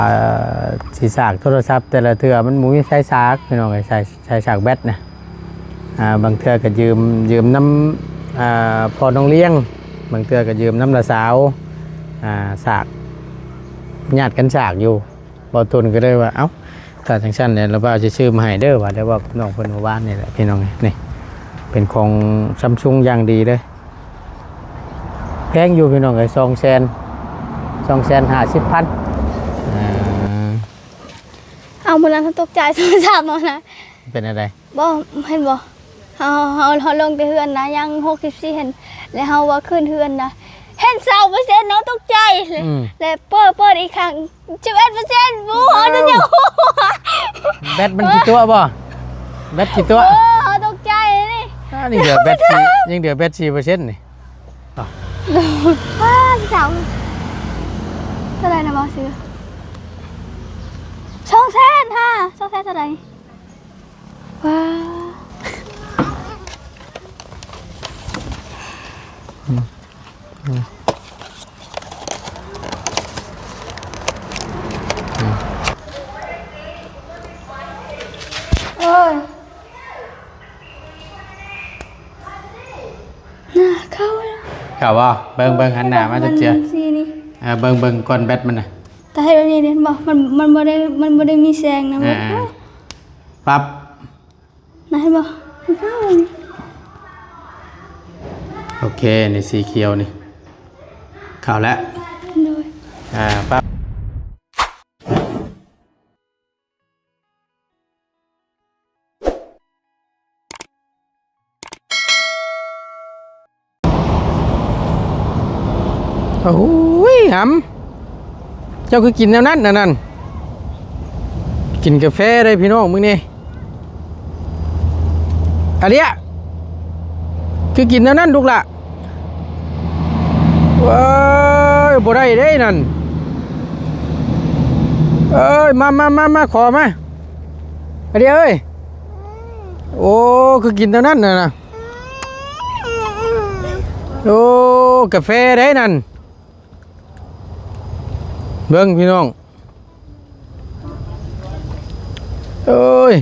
ອ່າ ຊິສາກໂທລະສັບແຕ່ລະເທື່ອມັນບໍ່ມີສາຍສາກ ພີ່ນ້ອງເອີຍ ສາຍ ສາຍສາກແບັດນະ. ອ່າ ບາງເທື່ອກໍຢືມ ຢືມນຳ ອ່າ ພໍ່ນ້ອງລ້ຽງ ບາງເທື່ອກໍຢືມນຳຫຼານສາວ ອ່າ ສາກ ຍາດກັນສາກຢູ່. ບ່າວຕຸນກໍເລີຍວ່າ ເອົ້າ ຖ້າຈັ່ງຊັ້ນແລ້ວ ລະບ່າວຊິຊື້ມາໃຫ້ເດີ ວ່າໄດ້ເວົ້າກັບນ້ອງເພິ່ນມື້ວານນີ້ແຫຼະ ພີ່ນ້ອງເອີຍ. ນີ້ເປັນຂອງຊຳຊຸງຢ່າງດີເລີຍ ແພງຢູ່ ພີ່ນ້ອງເອີຍ ສອງແສນ ສອງແສນຫ້າສິບພັນ. ອ່າ ເອົາ ມື້ນັ້ນເຮົາຕົກໃຈໂທລະສັບເຮົານະ ເປັນແນວໃດ? ບໍ່ ເຫັນບໍ່ ເຮົາ ເຮົາ ເຮົາລົງແຕ່ເຮືອນນະ ຍັງຫົກສິບສີ່ເຫັນ ແລ້ວເຮົາວ່າຂຶ້ນເຮືອນນະ ເຫັນຊາວເປີເຊັນເນາະ ຕົກໃຈເລີຍ. ອືມ ແລ້ວເປີດ ເປີດອີກຄັ້ງ ສິບເອັດເປີເຊັນ ບໍ່ ເອົາ ເອົາ ແບັດມັນຂີ້ຕົວະບໍ່? ແບັດຂີ້ຕົວະ ເອີ ເຮົາຕົກໃຈນີ້. ອ່າ ຍັງເຫຼືອແບັດສີ່ ຍັງເຫຼືອແບັດສີ່ເປີເຊັນນີ້. ວ້າ ສາວ ເທົ່າໃດນະ ບໍ່ຊື້? ສອງແສນຫ້າ ສອງແສນເທົ່າໃດ? ວ້າ ອືມ ອືມ ໂອ້ຍ ໜ້າເຂົ້າແລ້ວ ເຂົ້າບໍ່? ເບິ່ງ ເບິ່ງ ຫັນໜ້າມາຈັກເທື່ອ ມັນສີນີ້ ເອີ ເບິ່ງ ເບິ່ງກ້ອນແບັດມັນນະ. ຕາເຮັດແບບນີ້ເດ້ ເຫັນບໍ່? ມັນ ມັນບໍ່ໄດ້ ມັນບໍ່ໄດ້ມີແສງນະ. ອ່າ ປັບ ນະ ເຫັນບໍ່? ມັນເຂົ້າແລ້ວນີ້. ໂອເຄ ນີ້ສີຂຽວນີ້ ເຂົ້າແລ້ວ. ໂດຍ ອ່າ ປັບ. ໂອ້ຍ ຫຳ ເຈົ້າຄືກິນແນວນັ້ນ ອັນນັ້ນ ກິນກາແຟໄດ້ພີ່ນ້ອງມື້ນີ້. ອາເດຍ ຄືກິນແນວນັ້ນລູກຫຼ້າ? ເອີຍ ບໍ່ໄດ້ເດ້ນັ້ນ ເອີຍ ມາ ມາ ມາ ມາ ຂໍມາ ອາເດຍເອີຍ. ໂອ້ ຄືກິນແນວນັ້ນນະ ໂອ້ ກາແຟໃດນັ້ນ ເບິ່ງພີ່ນ້ອງ ໂອ້ຍ.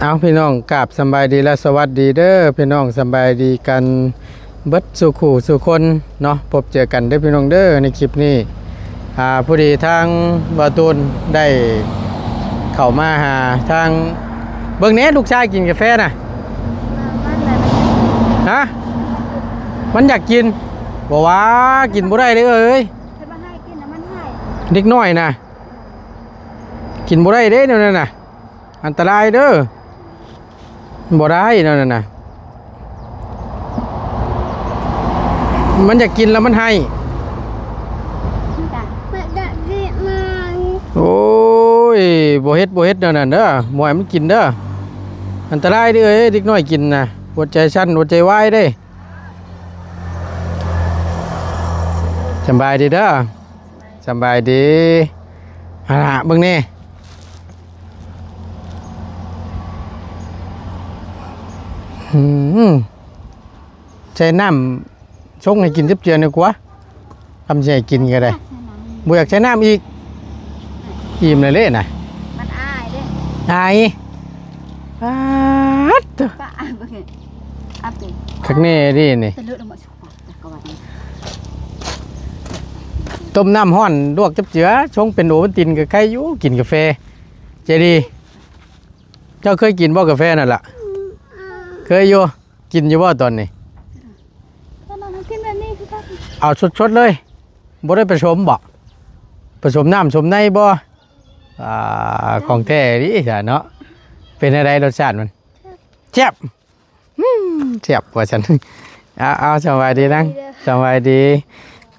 ເອົາ ພີ່ນ້ອງ ກາບສຳບາຍດີ ແລະ ສະຫວັດດີເດີພີ່ນ້ອງ ສຳບາຍດີກັນເບິດສູ່ຄູ່ສູ່ຄົນເນາະ ພົບເຈີກັນເດີພີ່ນ້ອງເດີ ໃນຄລິບນີ້. ອ່າ ພໍດີທາງບ່າວຕູນໄດ້ເຂົ້າມາຫາທາງ ເບິ່ງແດ່ ລູກຊາຍກິນກາແຟນະ ຮະ ມັນຢາກກິນ ບໍ່ວ່າ ກິນບໍ່ໄດ້ເດ້ເອີຍ ເດັກນ້ອຍນະ ກິນບໍ່ໄດ້ເດ້ແນວນັ້ນນະ ອັນຕະລາຍເດີ ບໍ່ໄດ້ແນວນັ້ນນະ ມັນຢາກກິນແລ້ວມັນໄຫ້. ໂອ້ຍ ບໍ່ເຮັດ ບໍ່ເຮັດແນວນັ້ນເດີ ບໍ່ໃຫ້ມັນກິນເດີ ອັນຕະລາຍເດີເອີຍ ເດັກນ້ອຍກິນນະ ຫົວໃຈສັ່ນ ຫົວໃຈວາຍເດ້. ສຳບາຍດີເດີ ສຳບາຍດີ ຫັ້ນລະ ເບິ່ງແດ່ ອືມ ໃສ່ນ້ຳຊົງໃຫ້ກິນຈັກເທື່ອໜຶ່ງກວ່າ ຄຳຊິໃຫ້ກິນກໍໄດ້ ບໍ່ຢາກໃສ່ນ້ຳອີກ ອີ່ມແລ້ວເດ້ນະ ມັນອາຍເດ້ ອາຍ ປາດໂທ້ ປະ ອາຍເບິ່ງ ອາຍເບິ່ງ ຄັກແນ່ເດ້ນີ້ ຕົ້ມນ້ຳຮ້ອນລວກຈັບເຈືອ ຊົງເປັນໂອວັນຕິນກໍໄຄຢູ່ ກິນກາແຟ ໃຈດີ ເຈົ້າເຄີຍກິນບໍ່ກາແຟນັ້ນລະ? ເຄີຍຢູ່ ກິນຢູ່ບໍ່ຕອນນີ້? ຕອນນັ້ນເຮົາກິນແບບນີ້ຄືກັນ ເອົາສົດໆເລີຍ ບໍ່ໄດ້ປະສົມບໍ່? ປະສົມນ້ຳສົມໃນບໍ່? ອ່າ ຂອງແທ້ອີ່ຫຼີຊະເນາະ ເປັນແນວໃດລົດຊາດມັນ? ແຊບ ແຊບ ອືມ ແຊບວ່າຊັ້ນ ເອົາ ເອົາ ສະບາຍດີນາງ ສະບາຍດີ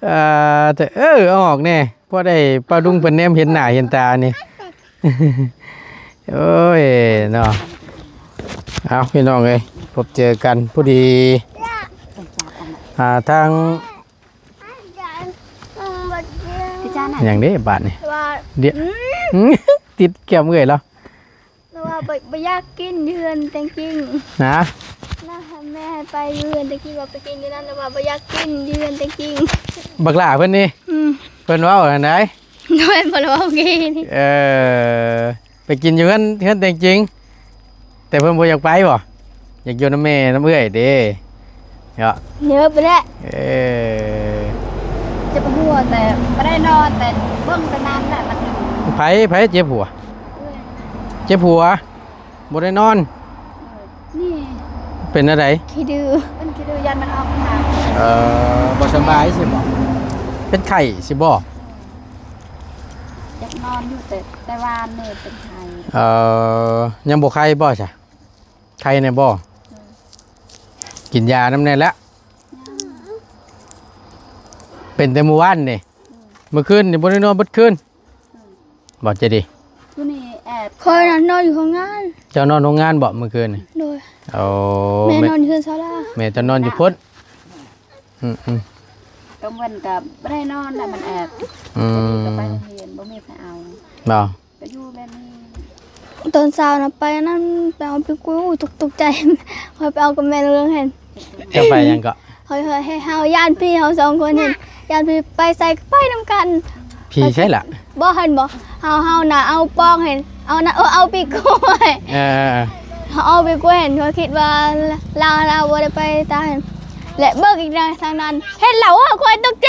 ເອີ ເອີ ເອົາອອກແດ່ ພໍໄດ້ປ້າລຸງເພິ່ນແນມເຫັນໜ້າເຫັນຕານີ້ ໂອ້ຍເນາະ ເອົາ ພີ່ນ້ອງເອີຍ ພົບເຈີກັນພໍດີ ອ່າ ທາງ ຫຍັງເດ້ບາດນີ້ ວ່າ ດຽວ ອືມ ຕິດແກ້ມເອື້ອຍລາວ ລາວວ່າບໍ່ ບໍ່ຢາກກິນຢູ່ເຮືອນແຕງກິງ ນະ ນະ ແມ່ໃຫ້ໄປຢູ່ເຮືອນແຕງກິງ ວ່າໄປກິນຢູ່ນັ້ນ ລາວວ່າບໍ່ຢາກກິນຢູ່ເຮືອນແຕງກິງ ບັກຫຼ້າເພິ່ນນີ້ ອືມ ພິ່ນເວົ້າຫັ້ນໃດ? ໂດຍ ບໍ່ໄດ້ເວົ້າກີ້ນີ້. ເອີ ໄປກິນຢູ່ເຮືອນ ເຮືອນແຕ່ງຈິງ ແຕ່ເພິ່ນບໍ່ຢາກໄປບໍ່? ຢາກຢູ່ນຳແມ່ນຳເອື້ອຍເດ້ເນາະ. ເນີບແຫຼະ. ເອີ ເຈັບຫົວ ແຕ່ບໍ່ໄດ້ນອນ ແຕ່ເບິ່ງແຕ່ນັ້ນແຫຼະ. ມັນ ໃຜ ໃຜເຈັບຫົວ? ເອື້ອຍ. ເຈັບຫົວ ບໍ່ໄດ້ນອນ. ເອີ ນີ້ ເປັນແນວໃດ? ຂີ້ດື້ ເປັນຂີ້ດື້ ຢ້ານມັນອອກທາງ. ເອີ ບໍ່ສະບາຍຊິບໍ່? ເປັນໄຂ້ຊິບໍ່? ຢາກນອນຢູ່ ແຕ່ ແຕ່ວານນີ້ເປັນໄຂ້. ເອີ ຍັງບໍ່ໄຂ້ບໍ່ຊະ? ໄຂ້ແດ່ບໍ່? ເອີ ກິນຢານຳແດ່ລະ. ເປັນແຕ່ມື້ວານນີ້. ເອີ ມື້ຄືນນີ້ບໍ່ໄດ້ນອນເບິດຄືນ. ເອີ ບໍ່ໃຈດີ. ຜູ້ນີ້ແອບ ຂ້ອຍນອນຢູ່ໂຮງງານ. ເຈົ້ານອນໂຮງງານບໍ່ມື້ຄືນນີ້? ໂດຍ. ໂອ້ ແມ່ ແມ່ນອນຢູ່ເຮືອນສາລາ. ແມ່ເຈົ້ານອນຢູ່ພຸ້ນ. ອືມໆ ກາງວັນກໍບໍ່ໄດ້ນອນແລ້ວ ມັນແອບ. ອືມ ກໍໄປໂຮງຮຽນ ບໍ່ມີໃຜເອົາ. ບໍ່ ກໍຢູ່ແບບນີ້. ຕອນເຊົ້ານະ ໄປນັ້ນ ໄປເອົາປີກກ້ວຍ ໂອ້ ຕົກ ຕົກໃຈ. ຂ້ອຍໄປເອົາກັບແມ່ນາງເລື່ອງຫັ້ນ. ເຈົ້າໄປຫຍັງເກາະ? ເຮົາ ເຮົາ ເຮົາຢ້ານຜີ ເຮົາສອງຄົນຫັ້ນ ຢ້ານຜີ ໄປໃສກໍໄປນຳກັນ. ຜີໃສລະ? ບໍ່ ເຫັນບໍ່ ເຮົາ ເຮົານະເອົາປອງຫັ້ນ ເອົານະ ເອີ ເອົາປີກກ້ວຍ. ເອີ ເຮົາເອົາປີກກ້ວຍຫັ້ນ ເຮົາຄິດວ່າລາວ ລາວບໍ່ໄດ້ໄປຕາຫັ້ນ ແລະເບິ່ງອີກນະ ທາງນັ້ນເຫັນລາວ ໂອ້ຍ ຂ້ອຍຕົກໃຈ.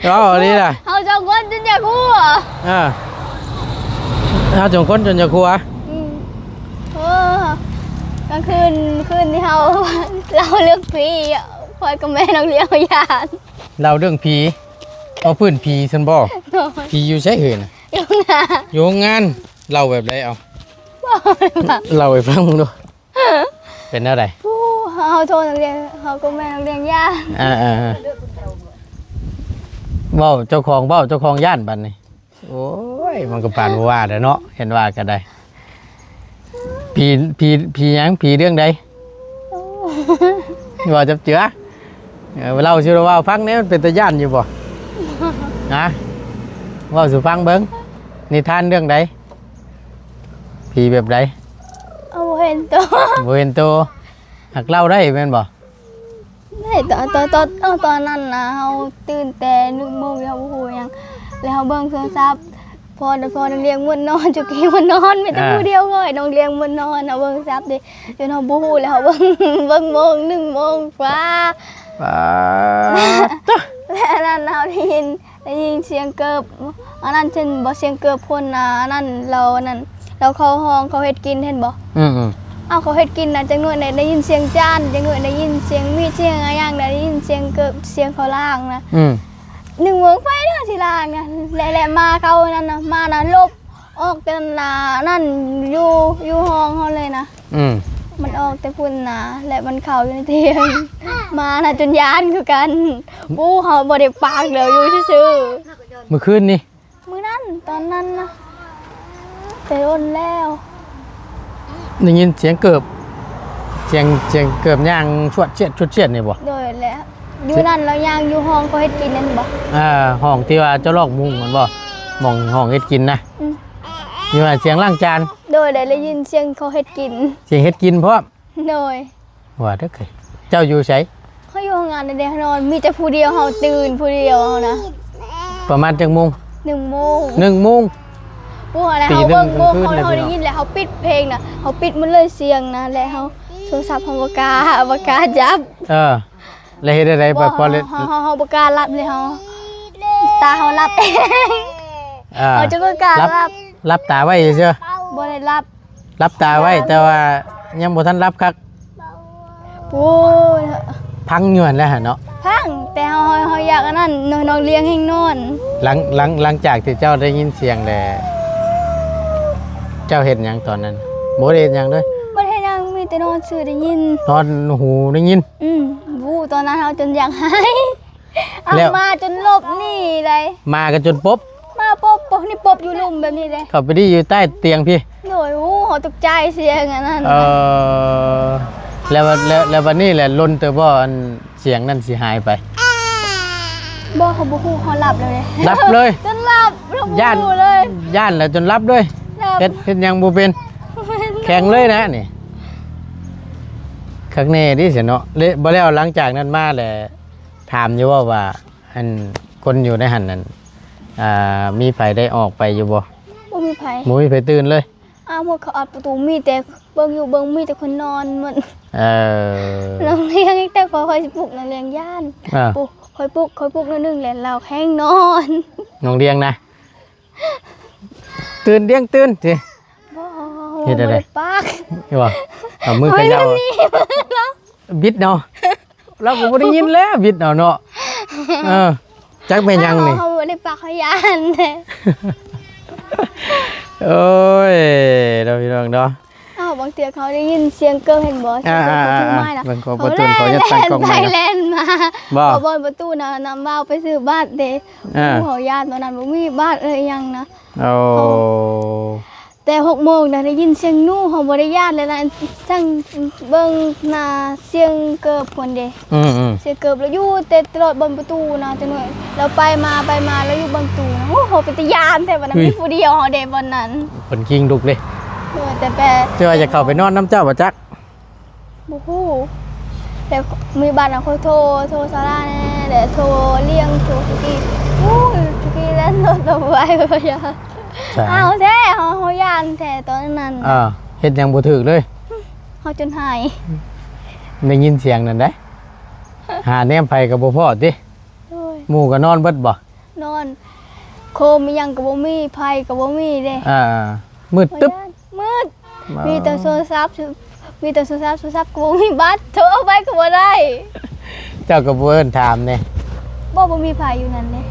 ເວົ້າອີ່ຫຼີລະ ເຮົາສອງຄົນຈົນຢາກຫົວ. ເອີ ເຮົາສອງຄົນຈົນຢາກຫົວ. ອືມ ໂອ້ ກາງຄືນ ຄືນທີ່ເຮົາເລົ່າເລື່ອງຜີ ຂ້ອຍກັບແມ່ນ້ອງລ້ຽງຢ້ານ. ເລົ່າເລື່ອງຜີ ເວົ້າພື້ນຜີຊັ້ນບໍ່? ໂດຍ. ຜີຢູ່ໃສເຮີຍນະ? ຢູ່ໂຮງງານ. ຢູ່ໂຮງງານ. ເລົ່າແບບໃດເອົາ? ເລົ່າໃຫ້ຟັງ ເລົ່າໃຫ້ຟັງເບິ່ງດູ. ເປັນແນວໃດ? ຜູ້ ເຮົາ ເຮົາໂທນັກຮຽນ ເຮົາກໍແມ່ນນັກຮຽນຢ້ານ. ເອີ ເອີ ເອີ ເວົ້າເຈົ້າຂອງ ເວົ້າເຈົ້າຂອງຢ້ານບັດນີ້. ໂອ້ຍ ມັນກໍປານບໍ່ວ່າແຫຼະເນາະ ເຫັນວ່າກໍໄດ້. ຜີ ຜີ ຜີຫຍັງ? ຜີເລື່ອງໃດ? ໂອ້ ເວົ້າຈັບເຈືອ. ເອີ ເລົ່າສູ່ລາວຟັງແດ່ ມັນເປັນຕາຢ້ານຢູ່ບໍ່? ຮະ? ເວົ້າສູ່ຟັງເບິ່ງ ນິທານເລື່ອງໃດ? ຜີແບບໃດ? ເອົາ ບໍ່ເຫັນໂຕ. ບໍ່ເຫັນໂຕ. ຫາກເລົ່າໄດ້ແມ່ນບໍ່? ໄດ້. ຕອນ ຕອນ ຕອນ ເອົາ ຕອນນັ້ນນະ ເຮົາຕື່ນແຕ່ໜຶ່ງໂມງ ເຮົາບໍ່ຮູ້ຫຍັງ ແລ້ວເຮົາເບິ່ງໂທລະສັບ ພໍ ພໍນ້ອງລ້ຽງມ່ວນນອນ ຈຸກີມ່ວນນອນ ມີແຕ່ ອ່າ ຜູ້ດຽວຂ້ອຍ ນ້ອງລ້ຽງມ່ວນນອນ ເຮົາເບິ່ງໂທລະສັບເດ້ ຈົນເຮົາບໍ່ຮູ້ ແລ້ວເຮົາເບິ່ງ ເບິ່ງໂມງ ໜຶ່ງໂມງກວ່າ. ປາດໂທ້ ແລ້ວອັນນັ້ນເຮົາໄດ້ຍິນ ໄດ້ຍິນສຽງເກີບ ອັນນັ້ນເຊັ່ນບໍ່ ສຽງເກີບຄົນນະ ອັນນັ້ນລາວ ອັນນັ້ນລາວເຂົ້າຫ້ອງເຂົາເຮັດກິນ ເຫັນບໍ່? ອືມໆ ເອົາ ເຂົາເຮັດກິນນະ ຈັກໜ້ອຍໄດ້ ໄດ້ຍິນສຽງຈານ ຈັກໜ້ອຍໄດ້ຍິນສຽງມີດ ສຽງຫຍັງນະ ໄດ້ຍິນສຽງເກີບ ສຽງເຂົາລ້າງນະ. ອືມ ໜຶ່ງໂມງໄປເດີຊິລ້າງນະ ແລະ ແລະໝາເຂົານັ້ນນະ ໝານະຫຼົບ ອອກແຕ່ນັ້ນນະ ນັ້ນ ຢູ່ ຢູ່ຫ້ອງເຮົາເລີຍນະ. ອືມ ມັນອອກແຕ່ພຸ້ນນະ ແລະມັນເຂົ້າຢູ່ໃນຕຽງ ໝານະຈົນຢ້ານຄືກັນ. ປູ ເຮົາບໍ່ໄດ້ປາກເລີຍ ຢູ່ຊື່ໆ. ມື້ຄືນນີ້? ມື້ນັ້ນ ຕອນນັ້ນນະ ແຕ່ດົນແລ້ວ. ໄດ້ຍິນສຽງເກີບ ສຽງ ສຽງເກີບຍ່າງຊວດຊຽດ ຊວດຊຽດນີ້ບໍ່? ໂດຍແຫຼະ. ຢູ່ນັ້ນລາວຍ່າງຢູ່ຫ້ອງເຂົາເຮັດກິນນັ້ນບໍ່? ອ່າ ຫ້ອງທີ່ວ່າເຈົ້າລອກມຸງຫັ້ນບໍ່? ໝ່ອງຫ້ອງເຮັດກິນນະ. ອືມ ຢູ່ນັ້ນສຽງລ້າງຈານ. ໂດຍ ໄດ້ ໄດ້ຍິນສຽງເຂົາເຮັດກິນ. ສຽງເຮັດກິນພ້ອມ? ໂດຍ. ວ່າເດີ ເຈົ້າຢູ່ໃສ? ເຮົາຢູ່ໂຮງງານເດ້ ເຮົານອນ ມີແຕ່ຜູ້ດຽວ ເຮົາຕື່ນຜູ້ດຽວເຮົານະ. ປະມານຈັກໂມງ? ໜຶ່ງໂມງ. ໜຶ່ງໂມງ. ໂອ້ຍ ແລ້ວເຮົາເບິ່ງໂມງ ເຮົາ ເຮົາໄດ້ຍິນແລ້ວ ເຮົາປິດເພງນະ ເຮົາປິດໝົດເລີຍສຽງນະ ແລ້ວເຮົາ ໂທລະສັບເຮົາບໍ່ກ້າ ບໍ່ກ້າຈັບ. ເອີ ແລ້ວເຮັດແນວໃດ? ບໍ່ ພໍ ພໍ ເຮົາ ເຮົາ ເຮົາບໍ່ກ້າຫຼັບເລີຍ ເຮົາ ຕາເຮົາຫຼັບເອງ. ອ່າ ເຮົາຈະບໍ່ກ້າຫຼັບ ຫຼັບຕາໄວ້ຊື່ໆ. ບໍ່ໄດ້ຫຼັບ. ຫຼັບຕາໄວ້ ແຕ່ວ່າຍັງບໍ່ທັນຫຼັບຄັກ. ໂອ້ຍ ພັງຍວນແລ້ວຫັ້ນເນາະ. ພັງ ແຕ່ເຮົາ ເຮົາ ເຮົາຢາກອັນນັ້ນ ນ້ອງລ້ຽງແຮ່ງນອນ. ຫຼັງ ຫຼັງ ຫຼັງຈາກທີ່ເຈົ້າໄດ້ຍິນສຽງແລ້ວ ເຈົ້າເຮັດຫຍັງຕອນນັ້ນ? ບໍ່ໄດ້ເຮັດຫຍັງເລີຍ. ບໍ່ໄດ້ເຮັດຫຍັງ ມີແຕ່ນອນຊື່ໄດ້ຍິນ. ນອນຫູໄດ້ຍິນ. ອືມ ໂອ້ ຕອນນັ້ນເຮົາຈົນຢາກໄຫ້. ເອົາ ແລ້ວ ໝາຈົນຫຼົບໜີໄດ໋. ໝາກໍຈົນປົບ. ໝາປົບ ປົບນີ້ປົບຢູ່ລຸ່ມແບບນີ້ເດ້ ເຂົ້າໄປດີຢູ່ໃຕ້ຕຽງພີ້. ໂດຍ. ໂອ້ ເຮົາຕົກໃຈສຽງອັນນັ້ນ. ເອີ ແລ້ວ ແລ້ວ ແລ້ວບັດນີ້ແຫຼະ ດົນເຕີບບໍ່ ອັນສຽງນັ້ນຊິຫາຍໄປ? ບໍ່ ເຮົາບໍ່ຮູ້ ເຮົາຫຼັບເລີຍເດ້. ຫຼັບເລີຍ? ຈົນຫຼັບ ເຮົາບໍ່ຮູ້ເລີຍ. ຢ້ານ ຢ້ານແລ້ວຈົນຫຼັບເລີຍ. ຫຼັບ. ເຮັດ ເຮັດຫຍັງບໍ່ເປັນ. ແຂງເລີຍນະນີ້. ຄັກແນ່ເດ້ຊັ້ນເນາະ. ແລ້ວ ບໍ່ແລ້ວ ຫຼັງຈາກນັ້ນມາແລ້ວ ຖາມຢູ່ບໍ່ວ່າ ອັນ ຄົນຢູ່ໃນຫັ້ນນັ້ນ ອ່າ ມີໃຜໄດ້ອອກໄປຢູ່ບໍ່? ບໍ່ມີໃຜ ບໍ່ມີໃຜຕື່ນເລີຍ. ອ້າວ ໝົດເຂົາອັດປະຕູ ມີແຕ່ເບິ່ງຢູ່ເບິ່ງ ມີແຕ່ຄົນນອນໝົດ. ເອີ ນ້ອງລຽງ ແຕ່ຂ້ອຍ ຂ້ອຍຊິປຸກນ້ອງລຽງຢ້ານ. ເອີ ປຸກ ຂ້ອຍປຸກ ຂ້ອຍປຸກໜ້ອຍໜຶ່ງແຫຼະ ລາວແຮງນອນ. ນ້ອງລຽງນະ ຕື່ນ ລຽງຕື່ນຕິ. ບໍ່ ເຮັດແນວໃດ? ບໍ່ໄດ້ປາກ ເຫັນບໍ່? ເອົາມືຂະເຍົາ ເອົາມືໜີບ ບິດເອົາ ລາວກໍບໍ່ໄດ້ຍິນແລ້ວ ບິດເອົາເນາະ. ເອີ ຈັກແມ່ນຫຍັງນີ້ ເຮົາບໍ່ໄດ້ປາກ ເຮົາຢ້ານແທ້. ໂອ້ຍ ເນາະ ພີ່ນ້ອງເນາະ. ອ້າວ ບາງເທື່ອເຂົາໄດ້ຍິນສຽງເກີບ ເຫັນບໍ່? ອ່າ ສຽງເກີບ ອ່າ ເຂົາຖືໄມ້ນະ ອ່າ ເບິ່ງ ຂໍປະຕູ ຂໍຢາດຕັ້ງກ້ອງໃໝ່ ແລ່ນມາ ບໍ່ ເຂົາບ່ອນປະຕູນະ ນຳບ່າວໄປຊື້ບັດເດ້. ອ່າ ໂອ້ ເຮົາຢ້ານຕອນນັ້ນ ບໍ່ມີບັດເລີຍຫຍັງນະ. ໂອ້ ແຕ່ຫົກໂມງນະ ໄດ້ຍິນສຽງໜູ ເຮົາບໍ່ໄດ້ຢ້ານແລ້ວນະ ທັງເບິ່ງໜ້າສຽງເກີບພຸ້ນເດ້. ອືມໆ ສຽງເກີບລະຢູ່ແຕ່ຕະຫຼອດບ່ອນປະຕູນະ ຈັກໜ້ອຍລາວໄປມາໄປມາ ລາວຢູ່ບ່ອນປະຕູນະ. ໂອ້ ເຮົາເປັນຕາຢ້ານແທ້ບັດນັ້ນ. ອຸ້ຍ ມີຜູ້ດຽວເຮົາເດ້ບ່ອນນັ້ນ ເພິ່ນຄີງລຸກເດ້. ໂດຍ ແຕ່ແປ ເຈົ້າວ່າຈະເຂົ້າໄປນອນນຳເຈົ້າບໍ່ຈັກ? ບໍ່ຮູ້ ແຕ່ມີບາດນະ ຂ້ອຍໂທ ໂທສາລາແດ່ ແລະ ໂທລຽງ ໂທສຸກີ. ໂອ້ຍ ສຸກີແລ່ນລົດບໍ່ໄຫວ ຂ້ອຍຢ້ານ. ອ້າວ ແທ້ ເຮົາ ເຮົາຢ້ານແທ້ຕອນນັ້ນ. ອ່າ ເຮັດຫຍັງບໍ່ຖືກເລີຍ ເຮົາຈົນໄຫ້ ໄດ້ຍິນສຽງນັ້ນໄດ໋. ຫາແນມໃຜກໍບໍ່ພໍ້ຕິ. ໂດຍ ໝູ່ກໍນອນເບິດບໍ່? ນອນ ໂຄມອີ່ຫຍັງກໍບໍ່ມີ ໄຟກໍບໍ່ມີເດ້. ອ່າ ມືດຕຶບ ມືດ ມີແຕ່ໂທລະສັບ ມີແຕ່ໂທລະສັບ ໂທລະສັບກໍບໍ່ມີບັດ ໂທໄປກໍບໍ່ໄດ້. ເຈົ້າກໍບໍ່ເອີ້ນຖາມແດ່. ບໍ່ ບໍ່ມີໃຜຢູ່ນັ້ນເດ້.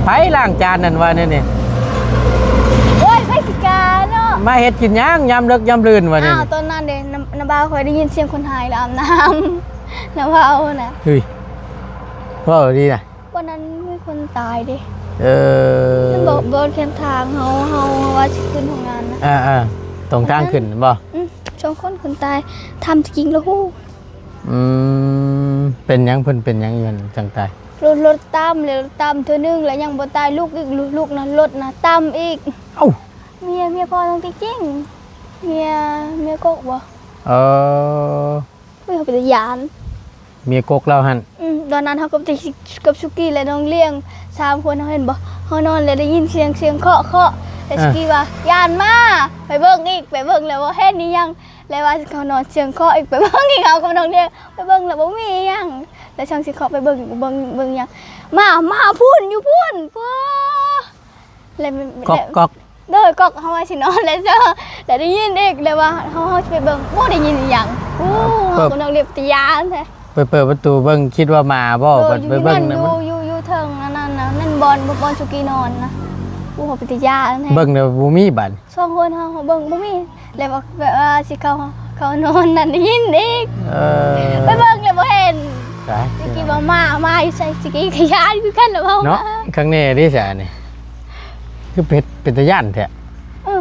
ໃຜລ້າງຈານນັ້ນວ່າແນວນີ້? ໂອ້ຍ ໃຜຊິກາເນາະ ມາເຮັດກິນຫຍັງຍາມເລິກຍາມລື່ນວ່າແນວນີ້? ອ້າວ ຕອນນັ້ນເດ້ ນ້ຳ ນ້ຳບ່າວຂ້ອຍໄດ້ຍິນສຽງຄົນຫາຍແລ້ວອາບນ້ຳ ນ້ຳບ່າວນະ. ເຮີ້ຍ ເວົ້າດີນະ. ບ່ອນນັ້ນມີຄົນຕາຍເດ້. ເອີ ມັນບອກ ບ່ອນແຄມທາງເຮົາ ເຮົາວ່າຊິຂຶ້ນໂຮງງານນະ. ອ່າໆ ຕົງທາງຂຶ້ນແມ່ນບໍ່? ອືມ ສອງຄົນຄົນຕາຍ ຖາມຈິງລະຮູ້. ອືມ ເປັນຫຍັງ ເພິ່ນເປັນຫຍັງຢູ່ຫັ້ນຈັ່ງຕາຍ? ລົດ ລົດຕຳ ແລ້ວຕຳເທື່ອໜຶ່ງ ແລ້ວຍັງບໍ່ຕາຍ ລຸກອີກ ລຸກນະ ລົດນະຕຳອີກ. ເອົ້າ ເມຍ ເມຍພໍ່ນ້ອງຕິຈິງ ເມຍ ເມຍກົກບໍ່? ເອີ ອຸ້ຍ ເຮົາເປັນຕາຢ້ານ ເມຍກົກລາວຫັ້ນ. ອືມ ຕອນນັ້ນເຮົາກັບຕິ ກັບສຸກີ ແລະ ນ້ອງລຽງ ສາມຄົນ ເຮົາເຫັນບໍ່ ເຮົານອນແລ້ວໄດ້ຍິນສຽງ ສຽງເຄາະ ເຄາະ ແລ້ວ ອ່າ ສຸກີວ່າ ຢ້ານໝາ ໄປເບິ່ງອີກ ໄປເບິ່ງແລ້ວບໍ່ເຫັນອີ່ຫຍັງ ແລ້ວວ່າເຮົານອນ ສຽງເຄາະອີກ ໄປເບິ່ງອີກ ເຮົາກັບນ້ອງລຽງ ໄປເບິ່ງແລ້ວບໍ່ມີອີ່ຫຍັງ ແລ້ວຊ່າງສຽງເຄາະ ໄປເບິ່ງ ເບິ່ງ ເບິ່ງຫຍັງ ໝາ ໝາພຸ້ນ ຢູ່ພຸ້ນ ໂອ້ ແລ້ວ ກອກ ແລ້ວ ກອກ ໂດຍ ກອກ ເຮົາວ່າຊິນອນແລ້ວເຈົ້າ ແລ້ວໄດ້ຍິນອີກ ແລ້ວວ່າເຮົາ ເຮົາຊິໄປເບິ່ງ ບໍ່ໄດ້ຍິນອີ່ຫຍັງ. ໂອ້ ເປີດ ເຮົາກຳລັງເລັບຕາຢ້ານແທ້ ໄປເປີດປະຕູເບິ່ງ ຄິດວ່າໝາບໍ່ ເອີ ບັດໄປເບິ່ງ ຢູ່ນັ້ນ ຢູ່ ຢູ່ ຢູ່ເທິງນັ້ນນະ ນັ້ນບ່ອນ ບ່ອນສຸກີນອນນະ. ໂອ້ ເຮົາເປັນຕາຢ້ານແທ້ ເບິ່ງແລ້ວບໍ່ມີບາດ ສອງຄົນເຮົາ ເຮົາເບິ່ງບໍ່ມີ ແລ້ວວ່າ ແບບວ່າຊິເຂົ້າ ເຂົ້ານອນນັ້ນໄດ້ຍິນອີກ. ເອີ ໄປເບິ່ງແລ້ວບໍ່ເຫັນ. ສະກີວ່າໝາ ໝາຢູ່ໃສ ສະກີກໍຢ້ານຄືກັນລະເວົ້າ ເນາະ ມາ ຄັກແນ່ເດ້ສະນີ້ ຄືເປັນ ເປັນຕາຢ້ານແທ້. ເອີ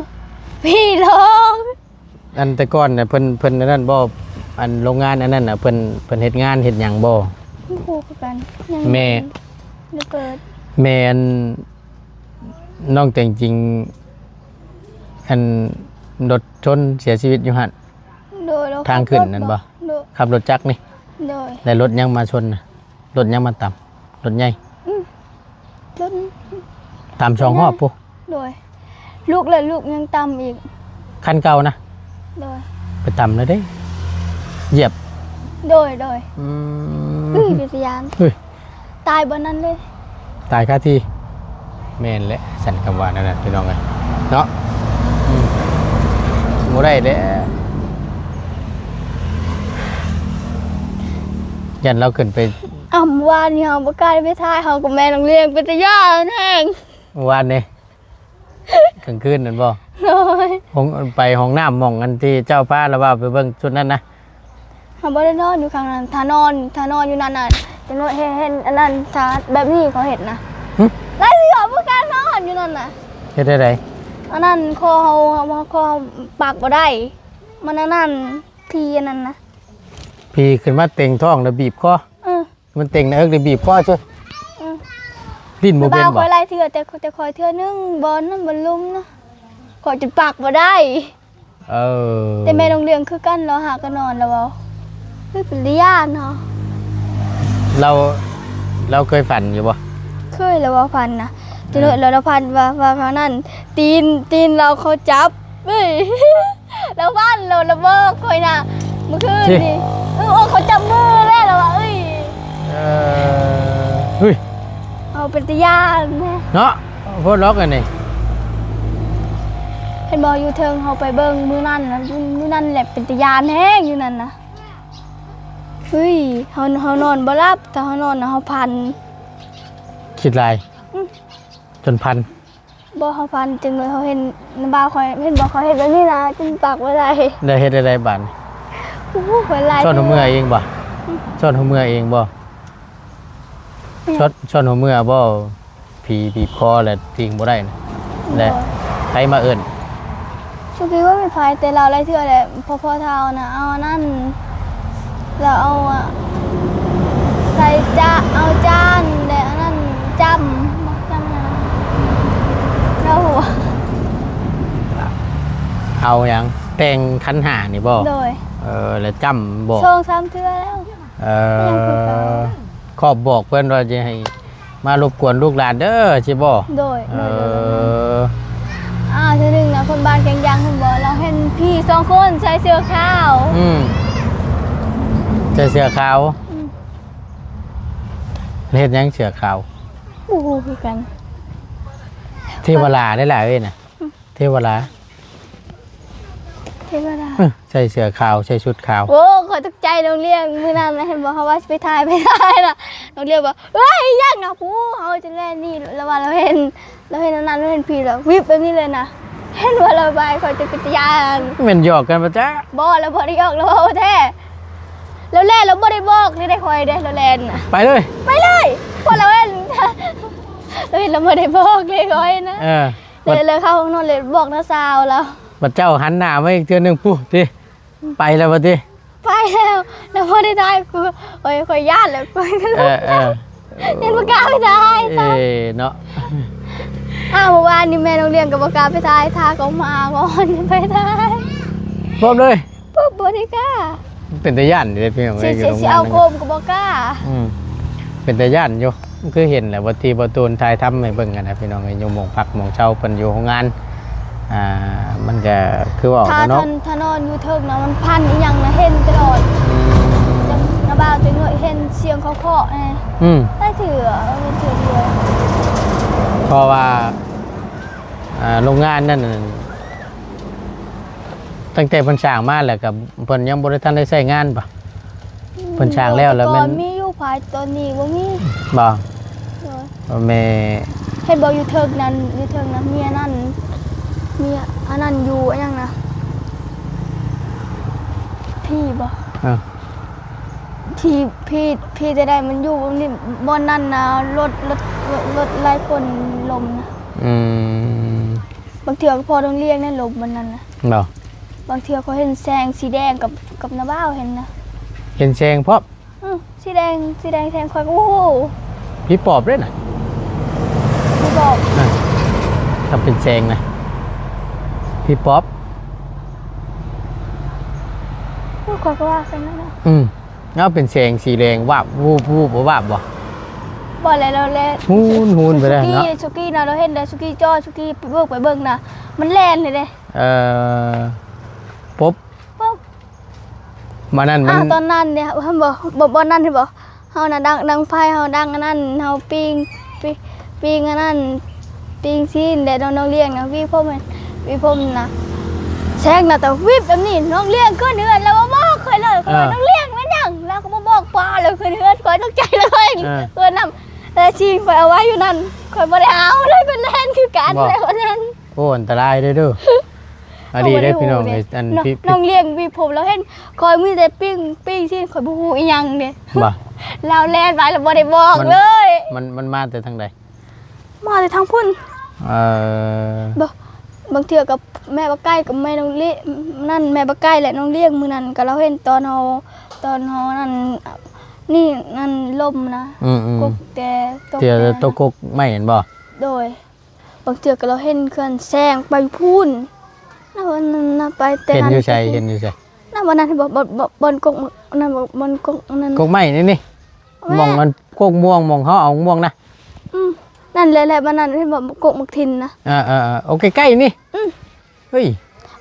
ຜີຫຼອກ. ອັນແຕ່ກ່ອນນະ ເພິ່ນ ເພິ່ນອັນນັ້ນບໍ່ ອັນໂຮງງານອັນນັ້ນນະ ເພິ່ນ ເພິ່ນເຮັດງານເຮັດຫຍັງບໍ່? ບໍ່ຮູ້ຄືກັນ ຍັງ ແມ່ ບໍ່ໄດ້ເປີດ. ແມ່ ອັນ ນ້ອງແຕງຈິງ ອັນລົດຊົນເສຍຊີວິດຢູ່ຫັ້ນ. ໂດຍ ແລ້ວ ທາງຂຶ້ນນັ້ນບໍ່? ໂດຍ ຂັບລົດຈັກນີ້. ໂດຍ ແລ້ວລົດຫຍັງມາຊົນນະ? ລົດຫຍັງມາຕຳ? ລົດໃຫຍ່. ອືມ ລົດ ຕຳສອງຮອບພຸ້ນ. ໂດຍ ລຸກແລ້ວລຸກຍັງຕຳອີກ ຄັນເກົ່ານະ. ໂດຍ ໄປຕຳແລ້ວເດ້ ຢຽບ. ໂດຍ ໂດຍ ອືມ ເປັນຕາຢ້ານ ເອີຍ ຕາຍບ່ອນນັ້ນເລີຍ ຕາຍຄາທີ່. ແມ່ນແຫຼະ ສັນຄຳວ່ານັ້ນນະ ພີ່ນ້ອງເອີຍເນາະ. ອືມ ບໍ່ໄດ້ແຫຼະ ຢ້ານລາວຂຶ້ນໄປ. ອຳ ວານນີ້ເຮົາບໍ່ກ້າໄປຖ່າຍ ເຮົາກັບແມ່ນ້ອງລຽງ ເປັນຕາຢ້ານແຮງ ວານນີ້ ກາງຄືນນັ້ນບໍ່? ໂດຍ ຫ້ອງ ໄປຫ້ອງນ້ຳ ໝ່ອງອັນທີ່ເຈົ້າພາລະວ່າໄປເບິ່ງຊຸດນັ້ນນະ. ເຮົາບໍ່ໄດ້ນອນຢູ່ຂ້າງນັ້ນ ຖ້ານອນ ຖ້ານອນຢູ່ນັ້ນນະ ຈະເຫັນ ເຫັນອັນນັ້ນ ຖ້າແບບນີ້ເຂົາເຮັດນະ. ຫຶ? ລາວຊິອອກບໍ່ກ້ານອນຢູ່ນັ້ນນະ. ເຮັດແນວໃດ? ອັນນັ້ນ ຄໍເຮົາ ເຮົາ ຄໍເຮົາປາກບໍ່ໄດ້ ມັນອັນນັ້ນ ຜີອັນນັ້ນນະ. ຜີຂຶ້ນມາເຕັງທ້ອງແລ້ວບີບຄໍ? ເອີ ມັນເຕັງໜ້າເອິກໄດ້ບີບຄໍຊະ. ອືມ ຫຼິ້ນບໍ່ເປັນບໍ່? ຂ້ອຍຫຼາຍເທື່ອ ແຕ່ ແຕ່ຂ້ອຍເທື່ອໜຶ່ງ ບ່ອນນັ້ນບ່ອນລຸ່ມນະ ຂ້ອຍຈົນປາກບໍ່ໄດ້. ເອີ ແຕ່ແມ່ນ້ອງລຽງຄືກັນ ລາວຫາກໍນອນ ລາວເວົ້າ ເຮີ້ຍ ເປັນຕາຢ້ານເນາະ. ລາວ ລາວເຄີຍຝັນຢູ່ບໍ່? ເຄີຍລະວ່າຝັນນະ ເອີ ຈະໂດດລະລະຝັນວ່າ ວ່າ ວ່ານັ້ນ ຕີນ ຕີນລາວເຂົາຈັບ ເອີຍ ລາວຝັນ ລາວ ລາວບອກຂ້ອຍນະ ມື້ຄືນນີ້ ເອີ ໂອ້ ເຂົາຈັບມືແລ້ວ ລາວວ່າ ເອີຍ ເອີ ເຮີ້ຍ ເຮົາເປັນຕາຢ້ານແທ້ເນາະ ໂພດລັອກອັນນີ້ ເຫັນບໍ່ ຢູ່ເທິງ ເຮົາໄປເບິ່ງມື້ນັ້ນນະ ມື້ນັ້ນແຫຼະເປັນຕາຢ້ານແຮງຢູ່ນັ້ນນະ ເຮີ້ຍ ເຮົາ ເຮົານອນບໍ່ຫຼັບ ຖ້າເຮົານອນນະ ເຮົາຝັນ ຄິດຫຼາຍ ອືມ ຈົນຝັນ ບໍ່ ເຮົາຝັນຈັ່ງເລີຍ ເຮົາເຫັນນ້າບ່າວຂ້ອຍ ເຫັນບໍ່ ເຂົາເຮັດແບບນີ້ນະ ຈົນປາກບໍ່ໄດ້ ແລ້ວເຮັດແນວໃດບາດນີ້? ໂອ້ໂຫ ຂ້ອຍຫຼາຍ ຊ້ອນເຮົາເມືອເອງບໍ່? ອືມ ຊ້ອນເຮົາເມືອເອງບໍ່? ແມ່ນ ຊ້ອນ ຊ້ອນເຮົາເມືອບໍ່? ຜີບີບຄໍແລ້ວຕີງບໍ່ໄດ້ນະ ແລ້ວໃຜມາເອີ້ນ? ສຸກີວ່າມີໃຜ ແຕ່ລາວຫຼາຍເທື່ອແຫຼະ ພໍ ພໍເຖົ້ານະ ເອົາອັນນັ້ນ ລາວເອົາ ອະ ໃສ່ຈາ ເອົາຈານ ແລະ ອັນນັ້ນຈ້ຳ ຈ້ຳຫຍັງ ລາວຫົວ ເອົາຫຍັງ? ແຕ່ງຂັນຫ້ານີ້ບໍ່? ໂດຍ ເອີ ແລ້ວຈ້ຳບໍ່? ສອງສາມເທື່ອແລ້ວ ເອີ ຍັງຄືເກົ່າ ຄອບບອກເພິ່ນວ່າຈະໃຫ້ ມາລົບກວນລູກຫຼານເດີ ຊິບໍ່? ໂດຍ ເອີ ໂດຍ ໂດຍ ໂດຍ ອ່າ ເທື່ອໜຶ່ງນະ ຄົນບ້ານແກງຢາງເພິ່ນບອກ ລາວເຫັນຜີສອງຄົນໃສ່ເສື້ອຂາວ ອືມ ໃສ່ເສື້ອຂາວ ອືມ ເຮັດຫຍັງເສື້ອຂາວ? ບໍ່ຮູ້ຄືກັນ ເທວະລາໄດ໋ລະເອີຍນະ ອືມ ເທວະລາ ເທວະລາ ເອີ ໃສ່ເສື້ອຂາວ ໃສ່ຊຸດຂາວ ໂອ້ ຂ້ອຍຕົກໃຈນ້ອງລ້ຽງ ມື້ນັ້ນນະ ເຫັນບໍ່ ເຮົາວ່າຊິໄປຖ່າຍ ໄປຖ່າຍນະ ນ້ອງລ້ຽງວ່າ ເອີຍ ອີຫຍັງນະ ຜູ້ ເຮົາຈະແລ່ນໜີ ລະວ່າລາວເຫັນ ລາວເຫັນອັນນັ້ນ ລາວເຫັນຜີ ລາວວິບແບບນີ້ເລີຍນະ ເຫັນບໍ່ລະບາຍ ຂ້ອຍຈະເປັນຕາຢ້ານ ແມ່ນຫຍອກກັນບໍ່ຈັກ ບໍ່ ລາວບໍ່ໄດ້ຫຍອກ ລາວເວົ້າແທ້ ລາວແລ່ນ ລາວບໍ່ໄດ້ບອກເລີຍເດ້ ຂ້ອຍເດ້ ລາວແລ່ນນະ ໄປເລີຍ ໄປເລີຍ ເພາະລາວເຫັນ ລາວເຫັນ ລາວບໍ່ໄດ້ບອກເລີຍ ຂ້ອຍນະ ເອີ ແລ້ວ ແລ້ວເຂົ້າຫ້ອງນອນ ແລ້ວບອກນ້າສາວລາວ ບັດເຈົ້າຫັນໜ້າມາອີກເທື່ອໜຶ່ງ ປູ້ຕິ ໄປແລ້ວບໍ່ຕິ? ໄປແລ້ວ ແລ້ວບໍ່ໄດ້ຖ່າຍ ຂ້ອຍ ຂ້ອຍຢ້ານແລ້ວ ຂ້ອຍກໍ ເອີ ເອີ ຍັງບໍ່ກ້າໄປຖ່າຍ ເອີ ເນາະ ອ້າວ ມື້ວານນີ້ແມ່ນ້ອງລ້ຽງກໍບໍ່ກ້າໄປຖ່າຍ ຖ້າເຂົາມາກ່ອນຈັ່ງໄປຖ່າຍ ບອກເລີຍ ບໍ່ ບໍ່ໄດ້ກ້າ ເປັນຕາຢ້ານເດ້ພີ່ນ້ອງເອີຍ ຊິ ຊິເອົາໂຄມກໍບໍ່ກ້າ ອືມ ເປັນຕາຢ້ານຢູ່ ຄືເຫັນແຫຼະ ວ່າທີ່ບໍ່ຕູນຖ່າຍທຳໃຫ້ເບິ່ງຫັ້ນນະ ພີ່ນ້ອງເອີຍ ຢູ່ໝ່ອງພັກໝ່ອງເຊົາເພິ່ນຢູ່ໂຮງງານ ອ່າ ມັນກະຄືເວົ້າແຫຼະເນາະ ຖ້ານອນຢູ່ເທິງນະ ມັນພັນອີ່ຫຍັງນະ ເຫັນຕະຫຼອດ ອືມ ນະບ່າວເຕັງນ້ອຍເຫັນສຽງເຂົາເຄາະແນ່ ອືມ ຫຼາຍເທື່ອ ເຫັນເທື່ອດຽວ ເພາະວ່າ ອ່າ ໂຮງງານນັ້ນ ຕັ້ງແຕ່ເພິ່ນສ້າງມາແລ້ວກໍເພິ່ນຍັງບໍ່ໄດ້ທັນໄດ້ໃຊ້ງານບໍ່? ເພິ່ນສ້າງແລ້ວ ແລ້ວແມ່ນ ແຕ່ກ່ອນມີຢູ່ ພາຍຕອນນີ້ບໍ່ມີ ບໍ່? ໂດຍ ແມ່ ເຫັນບໍ່ ຢູ່ເທິງນັ້ນ ຢູ່ເທິງນັ້ນ ມີອັນນັ້ນ ມີອັນນັ້ນຢູ່ ອັນຫຍັງນະ ຜີບໍ່? ເອີ ຜີ ຜີ ຜີແຕ່ໃດມັນຢູ່ ນີ້ ບ່ອນນັ້ນນະ ລົດ ລົດ ລົດ ລົດຫຼາຍຄົນລົ້ມນະ ອືມ ບາງເທື່ອກໍພໍນ້ອງລ້ຽງໄດ້ລົມ ບ່ອນນັ້ນນະ ບໍ່ ບາງເທື່ອຂ້ອຍເຫັນແສງສີແດງກັບ ກັບນ້າບ່າວເຫັນນະ ເຫັນແສງພ້ອມ ອື ສີແດງ ສີແດງແສງ ຂ້ອຍກໍ ໂອ້ໂຫ ຜີປອບເດ້ນະ ຜີປອບ ນະ ຖ້າເປັນແສງນະ ຜີປອບ ໂອ້ ຂ້ອຍກໍວ່າຊັ້ນນະ ອືມ ເອົາ ເປັນແສງສີແດງ ວາບ ວູບ ວູບ ວາບບໍ່? ບໍ່ແລ້ວ ແລ້ວ ຫູນ ຫູນໄປເລີຍເນາະ ສຸກີນະ ລາວເຫັນແລ້ວ ສຸກີຈໍ້ ສຸກີໄປເບິ່ງ ໄປເບິ່ງນະ ມັນແລ່ນເລີຍເດ້ ເອີ ປົບ ປົບ ມານັ້ນມັນ ອ້າວ ຕອນນັ້ນເດ້ ເຫັນບໍ່ ບໍ່ ບ່ອນນັ້ນເຫັນບໍ່ ເຮົານະດັງ ດັງໄຟ ເຮົາດັງອັນນັ້ນ ເຮົາປີ້ງ ປີ້ງ ປີ້ງອັນນັ້ນ ປີ້ງຊີ້ນ ແລະນ້ອງລ້ຽງນະ ຫວີຜົມ ຫວີຜົມນະ ແສງນະຕະວິບແບບນີ້ ນ້ອງລ້ຽງຂຶ້ນເຮືອນ ລາວບໍ່ບອກຂ້ອຍເລີຍ ຂ້ອຍວ່າ ເອີ ນ້ອງລ້ຽງແມ່ນຫຍັງ ລາວກໍບໍ່ບອກປ້າ ລາວຂຶ້ນເຮືອນ ຂ້ອຍຕົກໃຈເລີຍ ເອີ ເອີ ນຳ ແຕ່ຊີ້ນຂ້ອຍເອົາໄວ້ຢູ່ນັ້ນ ຂ້ອຍບໍ່ໄດ້ເອົາເລີຍ ເພິ່ນແລ່ນຄືກັນ ບໍ່ ແລ້ວອັນນັ້ນ ໂອ້ ອັນຕະລາຍເດີ້ ອາ ດີເດ້ພີ່ນ້ອງເອີຍ ອັນ ນ້ອງ ພີ່ ນ້ອງລ້ຽງຫວີຜົມ ລາວເຫັນຂ້ອຍມີແຕ່ປີ້ງ ປີ້ງຊີ້ນ ຂ້ອຍບໍ່ຮູ້ອີ່ຫຍັງເດ້ ບໍ່ ລາວແລ່ນມາ ລາວບໍ່ໄດ້ບອກເລີຍ ມັນ ມັນ ມັນມາແຕ່ທາງໃດ? ມາແຕ່ທາງພຸ້ນ ເອີ ບໍ່ ບາງເທື່ອກັບແມ່ບັກໄກ່ກັບແມ່ນ້ອງລີ ນັ້ນ ແມ່ບັກໄກ່ ແລະນ້ອງລ້ຽງ ມື້ນັ້ນກໍລາວເຫັນຕອນເຮົາ ຕອນເຮົານັ້ນ ນີ້ ນັ້ນລົມນະ ອືມໆ ກົກແຕ່ຕົກ ເທື່ອແຕ່ນັ້ນ ຕົກກົກໄມ້ຫັ້ນບໍ່? ໂດຍ ບາງເທື່ອກໍລາວເຫັນເຄື່ອນແສງໄປພຸ້ນ ນະ ໄປແຕ່ ເຫັນຢູ່ໃສ? ເຫັນຢູ່ໃສ? ນະ ບ່ອນນັ້ນ ບ່ອນ ບ່ອນ ບ່ອນກົກ ນັ້ນ ບ່ອນ ບ່ອນກົກນັ້ນ ກົກໄມ້ນີ້ ນີ້ ແມ່ນ ໝ່ອງອັນກົກມ່ວງ ໝ່ອງເຮົາເອົາມ່ວງນະ ອືມ ອັນແຫຼະ ແຫຼະ ມັນນັ້ນເຫັນບໍ່ ກົກໝາກທິ່ນນະ. ເອີໆໆ ໂອ້ ໃກ້ໆນີ້. ອືມ ເຮີ້ຍ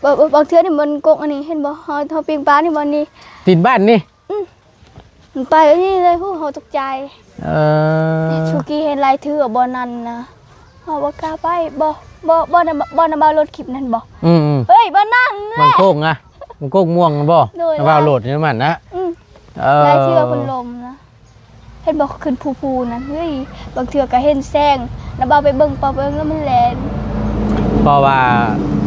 ບໍ່ ບໍ່ ບາງເທື່ອນີ້ມັນກົກອັນນີ້ ເຫັນບໍ່ ເຮົາ ເຮົາປີ້ງປານີ້ ບ່ອນນີ້ ຕີນບ້ານນີ້. ອືມ ມັນໄປອັນນີ້ເລີຍ ຮູ້ ເຮົາຕົກໃຈ. ເອີ ສຸກີເຫັນຫຼາຍເທື່ອບ່ອນນັ້ນນະ ເຮົາບໍ່ກ້າໄປ. ບໍ່ ບໍ່ ບໍ່ນະ ບໍ່ນະ ບ່າວລົດຄລິບນັ້ນບໍ່? ອືມໆ ເຮີ້ຍ ບ່ອນນັ້ນແຫຼະ ມັນໂຄ້ງນະ ມັນໂຄ້ງມ່ວງນະບໍ່? ໂດຍ ນະບ່າວໂລດນີ້ມັນນະ. ອືມ ເອີ ຫຼາຍເທື່ອເພິ່ນລົມນະ ເຫັນບໍ່ ຂຶ້ນພູໆນັ້ນ. ເຮີ້ຍ ບາງເທື່ອກໍເຫັນແສງ ລະບ່າວໄປເບິ່ງ ໄປເບິ່ງແລ້ວມັນແລ່ນ. ເພາະວ່າ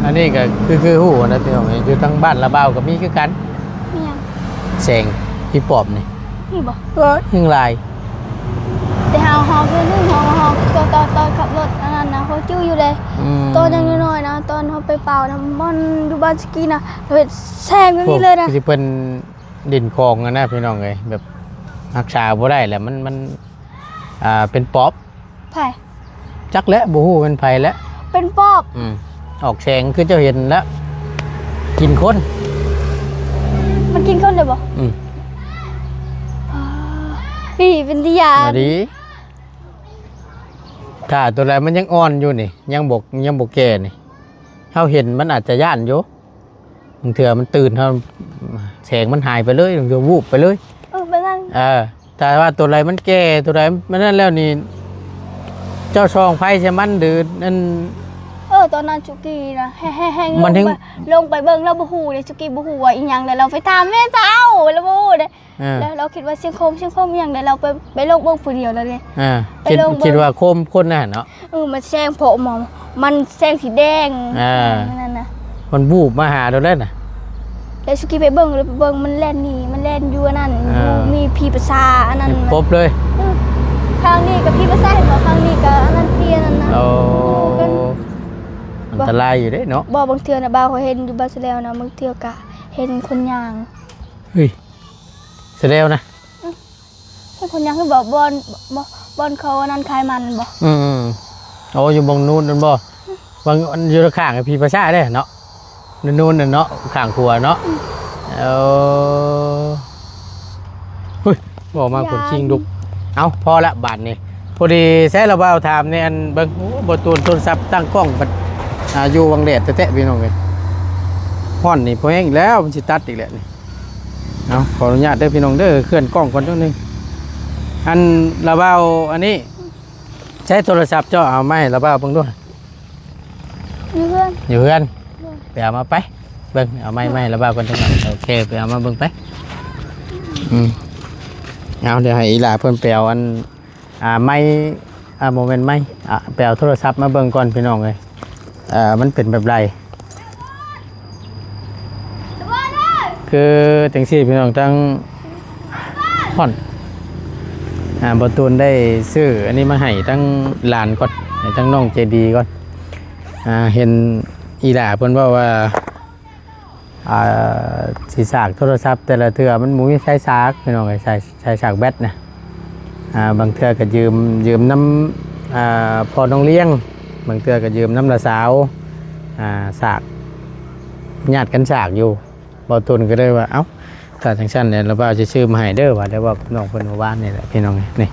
ອັນນີ້ກໍຄື ຄືຮູ້ນະພີ່ນ້ອງ ຢູ່ທາງບ້ານລະບ່າວກໍມີຄືກັນ. ມີຫຍັງ? ແສງອີປອບນີ້ ມີບໍ່? ກໍຍັງຫຼາຍ ແຕ່ເຮົາ ເຮົາຄືໜຶ່ງ ເຮົາ ເຮົາຕອນ ຕອນ ຕອນຂັບລົດອັນນັ້ນນະ ເຮົາຈື່ຢູ່ເດ້. ອືມ ຕອນຍັງນ້ອຍໆນະ ຕອນເຮົາໄປປ່າວນະ ບ່ອນຢູ່ບ້ານສະກີນະ ເຮົາເຫັນແສງແບບນີ້ເລີຍນະ. ພວກທີ່ເພິ່ນ ດິນຂອງຫັ້ນນະພີ່ນ້ອງເອີຍ ແບບຮັກສາບໍ່ໄດ້ແຫຼະ ມັນ ມັນ ອ່າ ເປັນປອບ. ໃຜ? ຈັກແຫຼະ ບໍ່ຮູ້ແມ່ນໃຜແຫຼະ ເປັນປອບ. ອືມ ອອກແສງຄືເຈົ້າເຫັນແລ້ວ ກິນຄົນ ມັນກິນຄົນໄດ້ບໍ່? ອືມ ອີ ເປັນຕາຢ້ານ ມາດີ. ຖ້າຕົວໃດມັນຍັງອ່ອນຢູ່ນີ້ ຍັງບໍ່ ຍັງບໍ່ແກ່ນີ້ ເຮົາເຫັນມັນອາດຈະຢ້ານຢູ່. ບາງເທື່ອມັນຕື່ນ ເຮົາ ແສງມັນຫາຍໄປເລີຍ ບາງເທື່ອວູບໄປເລີຍ. ເອີ ແບບນັ້ນ. ເອີ ແຕ່ວ່າຕົວໃດມັນແກ່ ຕົວໃດມັນນັ້ນແລ້ວນີ້ ເຈົ້າສ່ອງໄຟໃສ່ມັນ ຫຼື ນັ້ນ. ເອີ ຕອນນັ້ນສຸກີນະ ແຮງໆ ມັນແຮງ ລົງໄປ ລົງໄປເບິ່ງ ລາວບໍ່ຮູ້ເດ້ ສຸກີບໍ່ຮູ້ວ່າອີ່ຫຍັງ ແລ້ວລາວໄປຖາມແມ່ເຖົ້າ ລາວບໍ່ຮູ້ເດ້. ເອີ ແລ້ວລາວຄິດວ່າສຽງໂຄມ ສຽງໂຄມອີ່ຫຍັງ ແລ້ວລາວໄປ ໄປລົງເບິ່ງຜູ້ດຽວແລ້ວເດ້. ອ່າ ໄປລົງເບິ່ງ ຄິດ ຄິດວ່າໂຄມຄົນນັ້ນເນາະ. ເອີ ມັນແສງເພາະໝໍ ມັນແສງສີແດງ. ອ່າ ນັ້ນນະ ມັນວູບມາຫາໂດດແລ້ວນະ. ແລ້ວສຸກີໄປເບິ່ງ ໄປເບິ່ງ ມັນແລ່ນໜີ ມັນແລ່ນຢູ່ອັນນັ້ນ. ອ່າ ຢູ່ ມີຜີປາສາດອັນນັ້ນ ປົບເລີຍ. ເອີ ຂ້າງນີ້ກໍຜີປາສາດ ເຫັນບໍ່? ຂ້າງນີ້ກໍອັນນັ້ນ ເປັນອັນນັ້ນນະ. ໂອ້ ອັນຕະລາຍຢູ່ເດ້ເນາະ. ບໍ່ ບາງເທື່ອນະ ບ່າວເຂົາເຫັນຢູ່ບາດສະແລວນະ ບາງເທື່ອກໍເຫັນຄົນຍ່າງ. ເຮີ້ຍ ສະແລວນະ. ອືມ ເຫັນຄົນຍ່າງຄືບໍ່ ບ່ອນ ບ່ອນ ບ່ອນເຂົາອັນນັ້ນຂາຍມັນບໍ່? ອືມໆ ໂອ້ ຢູ່ບ່ອນນູ້ນນັ້ນບໍ່? ອືມ ບາງອັນຢູ່ຂ້າງຜີປາສາດເດ້ເນາະ ນູ້ນໆນັ້ນເນາະ ຂ້າງຂົວເນາະ. ອືມ ເອີ ເຮີ້ຍ ອອກມາ ຢ້ານ ຄົນຄີງດຸ. ເອົ້າ ພໍລະບາດນີ້ ພໍດີແຊລະບ່າວຖາມໃນອັນເບິ່ງ ໂອ້ ບໍ່ຕູນໂທລະສັບຕັ້ງກ້ອງບັດ ອ່າ ຢູ່ວັງແດດແທ້ໆ ພີ່ນ້ອງເອີຍ. ຮ້ອນນີ້ພໍແຮງອີກແລ້ວ ມັນຊິຕັດອີກແລ້ວນີ້. ເອົາ ຂໍອະນຸຍາດເດີພີ່ນ້ອງເດີ ເຄື່ອນກ້ອງກ່ອນໜ້ອຍໜຶ່ງ. ອັນລະບ່າວ ອັນນີ້ ໃຊ້ໂທລະສັບເຈົ້າ ເອົາມາໃຫ້ລະບ່າວເບິ່ງດູ. ຢູ່ເຮືອນ ຢູ່ເຮືອນ. ໂດຍ ໄປເອົາມາໄປ ເບິ່ງ ເອົາໄມ້ ໄມ້ລະບ່າວກ່ອນຈັກໜ້ອຍ. ໂອເຄ ໄປເອົາມາເບິ່ງໄປ. ອືມ ເອົາ ດຽວໃຫ້ອີ່ຫຼ້າເພິ່ນໄປເອົາອັນ ອ່າ ໄມ້ ອ່າ ບໍ່ແມ່ນໄມ້ ອ່າ ໄປເອົາໂທລະສັບມາເບິ່ງກ່ອນພີ່ນ້ອງເອີຍ. ເອີ ມັນເປັນແບບໃດ? ຄືຈັ່ງຊີ້ພີ່ນ້ອງ ທາງ ຮ້ອນ ອ່າ ບ່າວຕູນໄດ້ຊື້ອັນນີ້ມາໃຫ້ທັງຫຼານກ່ອນ ໃຫ້ທັງນ້ອງໃຈດີກ່ອນ. ອ່າ ເຫັນອີ່ຫຼ້າເພິ່ນເວົ້າວ່າ ອ່າ ຊິສາກໂທລະສັບແຕ່ລະເທື່ອມັນບໍ່ມີສາຍສາກ ພີ່ນ້ອງເອີຍ ສາຍ ສາຍສາກແບັດນະ. ອ່າ ບາງເທື່ອກໍຢືມ ຢືມນຳ ອ່າ ພໍ່ນ້ອງລ້ຽງ ບາງເທື່ອກໍຢືມນຳຫຼານສາວ ອ່າ ສາກ ຍາດກັນສາກຢູ່. ບ່າວຕຸນກໍເລີຍວ່າ ເອົ້າ ຖ້າຈັ່ງຊັ້ນແລ້ວ ລະບ່າວຊິຊື້ມາໃຫ້ເດີ ວ່າໄດ້ເວົ້າກັບນ້ອງເພິ່ນມື້ວານນີ້ແຫຼະ ພີ່ນ້ອງ. ນີ້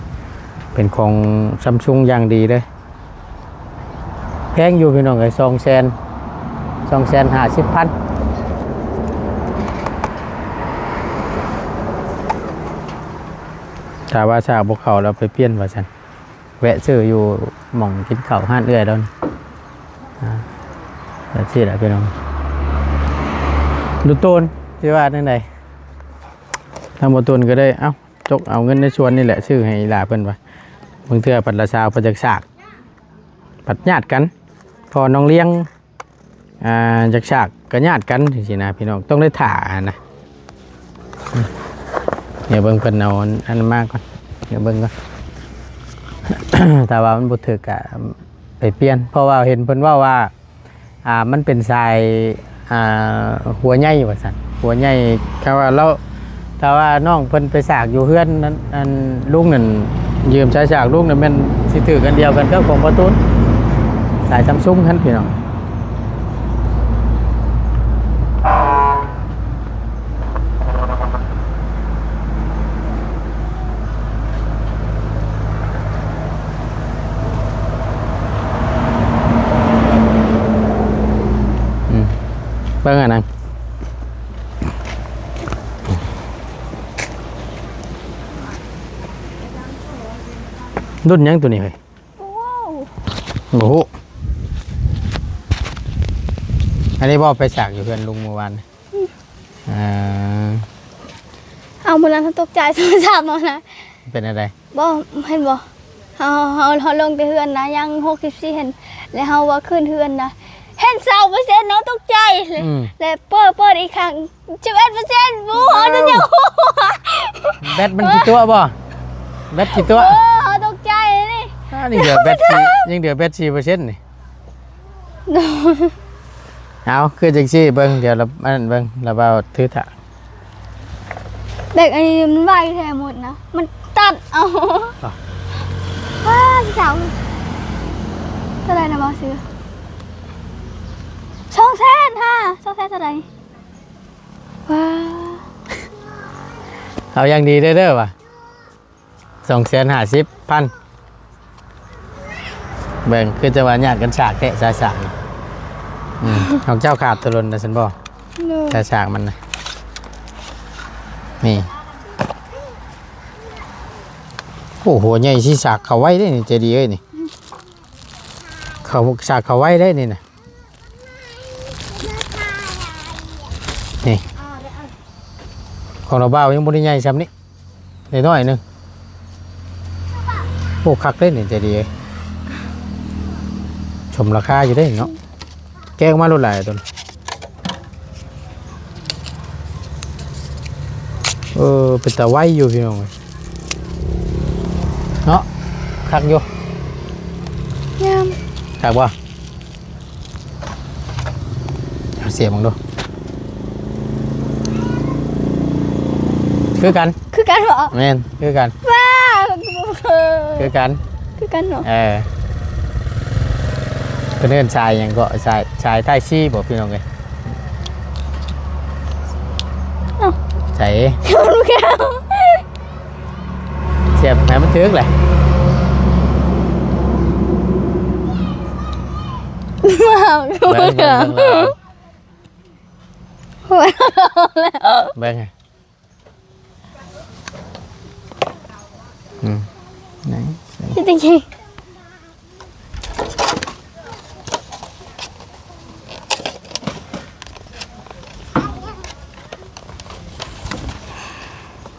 ເປັນຂອງຊຳຊຸງຢ່າງດີເລີຍ. ແພງຢູ່ພີ່ນ້ອງເອີຍ ສອງແສນ ສອງແສນຫ້າສິບພັນ. ຖ້າວ່າສາກບໍ່ເຂົ້າແລ້ວໄປປ່ຽນວ່າຊັ້ນ. ແວະຊື້ຢູ່ໝ່ອງກິນເຂົ້າຮ້ານເອື້ອຍລາວນີ້. ອ່າ ແບບຊີ້ແຫຼະພີ່ນ້ອງ. ລຸງໂຕນ ຊິວ່າແນວໃດ? ທາງບ່າວຕຸນກໍໄດ້ ເອົ້າ ຈົກເອົາເງິນໃນສ່ວນນີ້ແຫຼະ ຊື້ໃຫ້ອີ່ຫຼ້າເພິ່ນວ່າ. ບາງເທື່ອພັດລະສາວເພິ່ນຢາກສາກ ພັດຍາດກັນ ພໍ່ນ້ອງລ້ຽງ ອ່າ ຢາກສາກກໍຍາດກັນຈັ່ງຊີ້ນະພີ່ນ້ອງ ຕ້ອງໄດ້ຖ້າຫັ້ນນະ. ດຽວເບິ່ງເພິ່ນເອົາອັນ ອັນມາກ່ອນ ດຽວເບິ່ງກ່ອນ. ຖ້າວ່າມັນບໍ່ຖືກກະໄປປ່ຽນ ເພາະວ່າເຫັນເພິ່ນເວົ້າວ່າ ອ່າ ມັນເປັນສາຍ ອ່າ ຫົວໃຫຍ່ວ່າຊັ້ນ ຫົວໃຫຍ່. ຖ້າວ່າລາວ ຖ້າວ່ານ້ອງເພິ່ນໄປສາກຢູ່ເຮືອນນັ້ນ ອັນລຸງນັ້ນ ຢືມສາຍສາກລຸງນັ້ນ ແມ່ນຊິຖືກອັນດຽວກັນກັບຂອງບ່າວຕຸນ ສາຍຊຳຊຸງຫັ້ນພີ່ນ້ອງ. ເບິ່ງອັນນັ້ນ ລຸ້ນຫຍັງໂຕນີ້ເຮີ້ຍ? ບໍ່ຮູ້. ອັນນີ້ບໍ່ໄປສາກຢູ່ເຮືອນລຸງມື້ວານ? ອືມ ເອີ ເອົາ ມື້ນັ້ນເຮົາຕົກໃຈໂທລະສັບເຮົານະ. ເປັນແນວໃດ? ບໍ່ ເຫັນບໍ່? ເຮົາ ເຮົາ ເຮົາລົງແຕ່ເຮືອນນະ ຍັງຫົກສິບສີ່ເຫັນ ແລ້ວເຮົາວ່າຂຶ້ນເຮືອນນະ ເຫັນຊາວເປີເຊັນເນາະ ຕົກໃຈເລີຍ. ອືມ ແລ້ວເປີດ ເປີດອີກຄັ້ງ ສິບເອັດເປີເຊັນ. ໂອ້ ເຮົາຈະ ເອົ້າ ຍັງ ແບັດມັນຊິຕົວະບໍ່? ແບັດຊິຕົວະ? ໂອ້ ເຮົາຕົກໃຈເລີຍນີ້. ອາ ຍັງເຫຼືອແບັດສີ່ ຍັງເຫຼືອແບັດສີ່ເປີເຊັນນີ້. ເອົາ ຄືຈັ່ງຊີ້ ເບິ່ງ ດຽວລະ ອັນນັ້ນເບິ່ງ ລະບ່າວຖືຖາ ເດັກອັນນີ້ມັນໄວແທ້ໝົດນະ ມັນຕັດເອົາ. ອາ ວ້າ ເຈົ້າ ເທົ່າໃດນະ ບ່າວເສືອ? ສອງແສນຫ້າ. ສອງແສນເທົ່າໃດ? ວ້າ ເອົາຢ່າງດີເດີ ເດີວ່າ ສອງແສນຫ້າສິບພັນ. ເບິ່ງ ຄືຈະວ່າຍາດກັນສາກແທ້ ສາຍສາກນີ້. ອືມ ຂອງເຈົ້າຂາດໂຕດົນນະຊັ້ນບໍ່? ໂດຍ ສາຍສາກມັນນະ ນີ້. ໂອ້ ຫົວໃຫຍ່ຊິສາກເຂົ້າໄວເດ້ນີ້ ໃຈດີເອີຍນີ້. ເຂົ້າ ສາກເຂົ້າໄວເດ້ນີ້ນະ. ນີ້ ຂອງລາວບ່າວຍັງບໍ່ໄດ້ໃຫຍ່ຊ່ຳນີ້ ໄດ້ໜ້ອຍໜຶ່ງ. ໂອ້ ຄັກເດ້ນີ້ ໃຈດີເອີຍ ສົມລາຄາຢູ່ເດ້ເນາະ. ແກະອອກມາໂລດຫຼາຍຕົວ. ເອີ ເປັນຕາໄວຢູ່ພີ່ນ້ອງເອີຍເນາະ. ຄັກຢູ່ ງາມ ຄັກບໍ່? ເອົາສຽບເບິ່ງດູ ຄືກັນ ຄືກັນບໍ່? ແມ່ນ ຄືກັນ. ວ້າ ຄືກັນ ຄືກັນເນາະ. ເອີ ເພິ່ນເອີ້ນສາຍຫຍັງເກາະ? ສາຍ ສາຍໄທຊີບໍ່ພີ່ນ້ອງເອີຍ? ເອົ້າ ໃສ? ສຽບໃຫ້ມັນຖືກແຫຼະ. ເບິ່ງ ເບິ່ງ ເບິ່ງ ເບິ່ງ ອືມ ໄດ້ ເຮັດຈັ່ງຊີ້.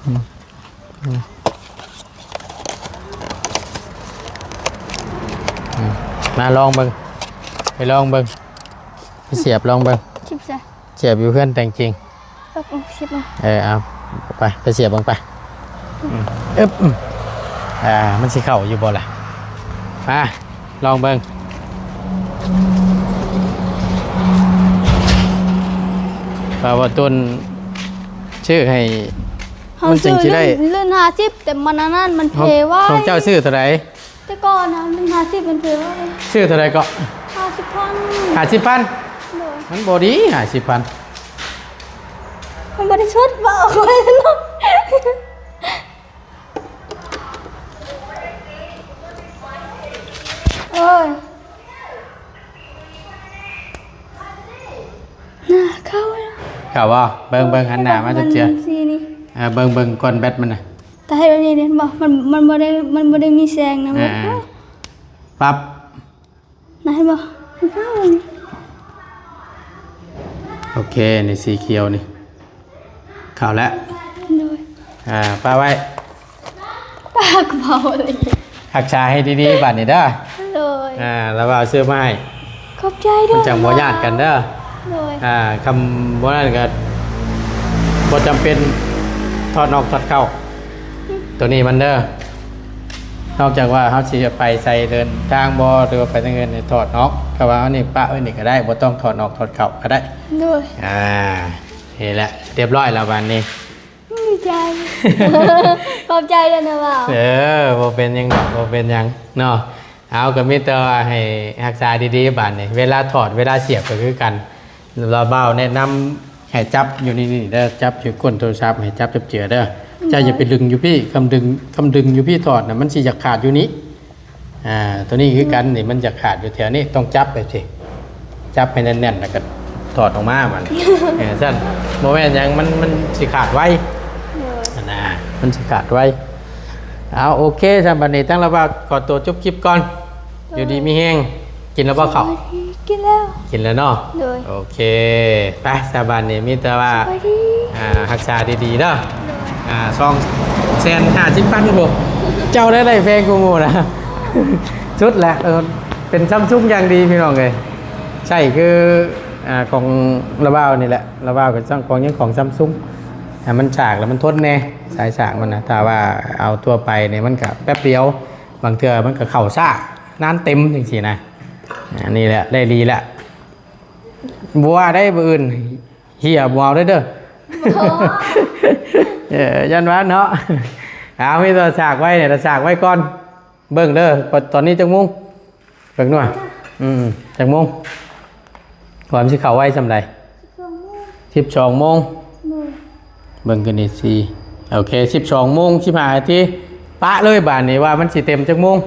ອືມ ອືມ ອືມ ມາລອງເບິ່ງ ໄປລອງເບິ່ງ. ໄປສຽບລອງເບິ່ງ ສຽບຢູ່ເຮືອນແຕ່ງຈິງ. ເອີ ເອົາ ໄປ ໄປສຽບເບິ່ງໄປ. ອືມ ອຶບ ອືມ ອ່າ ມັນຊິເຂົ້າຢູ່ບໍ່ລະ? ມາລອງເບິ່ງ ວ່າ ວ່າຕົ້ນຊື້ໃຫ້ ມັນຈຶ່ງຊິໄດ້. ລຸ້ນຫ້າສິບ ແຕ່ມັນອັນນັ້ນ ມັນເພໄວ. ຂອງເຈົ້າຊື້ເທົ່າໃດ? ແຕ່ກ່ອນນະ ໜຶ່ງຫ້າສິບມັນຖືກ ຊື້ເທົ່າໃດເກາະ? ຫ້າສິບພັນ. ຫ້າສິບພັນ? ໂດຍ. ມັນບໍ່ດີ ຫ້າສິບພັນ. ມັນບໍ່ໄດ້ຊຸດບໍ່? ໂອ້ຍ ໜ້າເຂົ້າແລ້ວ ເຂົ້າບໍ່? ເບິ່ງ ເບິ່ງ ຫັນໜ້າມາຈັກເທື່ອ. ມັນສີນີ້ ເອີ ເບິ່ງ ເບິ່ງກ້ອນແບັດມັນນະ. ແຕ່ເຮັດແບບນີ້ເຫັນບໍ່? ມັນ ມັນບໍ່ໄດ້ ມັນບໍ່ໄດ້ມີແສງນະ. ອ່າ ປັບ ນະ ເຫັນບໍ່? ໂອເຄ ນີ້ສີຂຽວນີ້ ເຂົ້າແລ້ວ. ໂດຍ. ອ່າ ປະໄວ້ ປະກະເປົາເລີຍ. ຮັກສາໃຫ້ດີໆບາດນີ້ເດີ. ໂດຍ. ອ່າ ລະວ່າເອົາຊື້ມາໃຫ້. ຂອບໃຈເດີ. ມັນຈັ່ງບໍ່ຍາດກັນເດີ. ໂດຍ. ອ່າ ຄຳບໍ່ນັ້ນກະບໍ່ຈຳເປັນຖອດນອກຖອດເຂົ້າ. ໂຕນີ້ມັນເດີ ນອກຈາກວ່າເຮົາຊິໄປໃສເດີນທາງບໍ່ ຫຼືວ່າໄປທາງອື່ນ ໃຫ້ຖອດອອກ. ຖ້າວ່າເຮົານີ້ປະໄວ້ນີ້ກະໄດ້ ບໍ່ຕ້ອງຖອດອອກຖອດເຂົ້າກະໄດ້. ໂດຍ. ອ່າ ນີ້ແຫຼະ ຮຽບຮ້ອຍແລ້ວບາດນີ້. ດີໃຈ ຂອບໃຈເດີນະບ່າວ. ເອີ ບໍ່ເປັນຫຍັງດອກ ບໍ່ເປັນຫຍັງເນາະ. ເອົາ ກະມີແຕ່ວ່າໃຫ້ຮັກສາດີໆບາດນີ້ ເວລາຖອດເວລາສຽບກະຄືກັນ. ລະບ່າວແນະນຳໃຫ້ຈັບຢູ່ນີ້ເດີ ຈັບຢູ່ກົ້ນໂທລະສັບ ໃຫ້ຈັບຈັບເຈືອເດີ. ເຈົ້າຢ່າໄປດຶງຢູ່ພີ້ ຄຳດຶງ ຄຳດຶງຢູ່ພີ້ຖອດນະ ມັນຊິຢາກຂາດຢູ່ນີ້. ອ່າ ໂຕນີ້ຄືກັນນີ້ ມັນຢາກຂາດຢູ່ແຖວນີ້ ຕ້ອງຈັບແບບຊີ້ ຈັບໃຫ້ແໜ້ນໆ ແລ້ວກະຖ ຖອດອອກມາບັດນີ້ ເອີ ຊັ້ນ ບໍ່ແມ່ນຫຍັງ ມັນ ມັນຊິຂາດໄວ ໂດຍ ຫັ້ນນະ ມັນຊິຂາດໄວ. ເອົາ ໂອເຄ ຊັ້ນບັດນີ້ທາງລາວບ່າວຂໍຕົວຈົບຄລິບກ່ອນ ໂດຍ ຢູ່ດີມີແຮງ. ກິນແລ້ວບໍ່ເຂົ້າ? ສະບາຍດີ ກິນແລ້ວ ກິນແລ້ວເນາະ ໂດຍ ໂອເຄ ໄປ ຊາວບ້ານນີ້ມີແຕ່ວ່າ ສະບາຍດີ ອ່າ ຮັກສາດີໆເດີ ໂດຍ ອ່າ ສອງແສນຫ້າສິບພັນພຸ້ນ ເຈົ້າໄດ້ ໄດ້ແພງກວ່າໝູ່ນະ ສຸດແຫຼະ ເອີ ເປັນຊຳຊຸງຢ່າງດີພີ່ນ້ອງເອີຍ ໃຊ້ຄື ອ່າ ຂອງລາວບ່າວນີ້ແຫຼະ ລາວບ່າວກໍຊ່າງຂອງ ຍັງຂອງຊຳຊຸງ ໃຫ້ມັນສາກແລ້ວມັນທົນແດ່ ສາຍສາກມັນນະ ຖ້າວ່າເອົາທົ່ວໄປນີ້ມັນກໍແປັບດຽວ ບາງເທື່ອມັນກໍເຂົ້າຊ້າ ນານເຕັມຈັ່ງຊີ້ນະ. ອັນນີ້ແຫຼະ ໄດ້ລີແຫຼະ ບໍ່ວ່າໄດ້ມື້ອື່ນເຫ່ຍບໍ່ເອົາເດີ ບໍ່ ເອີ ຢ້ານວ່າເນາະ ເອົາ ມີແຕ່ສາກໄວ້ນີ້ລະ ສາກໄວ້ກ່ອນ ເບິ່ງເດີ ຕອນນີ້ຈັກໂມງ ເບິ່ງໜ່ອຍ ອືມ ຈັກໂມງ ວ່າມັນຊິເຂົ້າໄວສ່ຳໃດ? ສິບສອງໂມງ ໂດຍ ເບິ່ງກັນອີກ ສີ່ ໂອເຄ ສິບສອງໂມງ ສິບຫ້ານາທີ ປະເລີຍບາດນີ້ ວ່າມັນຊິເຕັມຈັກໂມງ